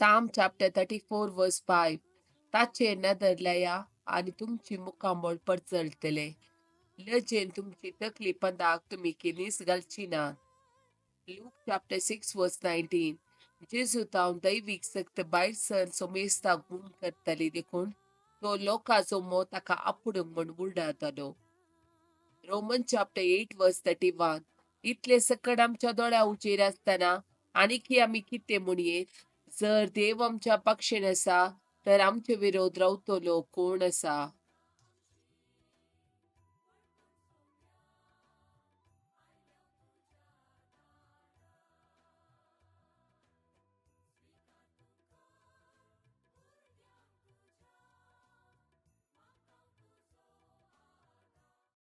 Psalm chapter 34 verse 5. ताचेर नदर लाया आनी तुमची मुखामळ परजळटलें. लजेन तुमची तकली पंदाक तुमी केन्नीच घालची ना. Luke chapter 6 verse 19. जेजू तावन दैवीक शक्त भायर सर सोमेस्ताक गूण करताली देखून तो लोकांचो मो ताका आपुडूंक म्हूण उरडातालो. Roman chapter 8 verse 31. इतले सकट आमच्या दोळ्या उचेर आसतना आणखी आमी कितें म्हणयेत? जर देव आमच्या पक्षेन आसा तर आमचे विरोध रावतलो कोण आसा?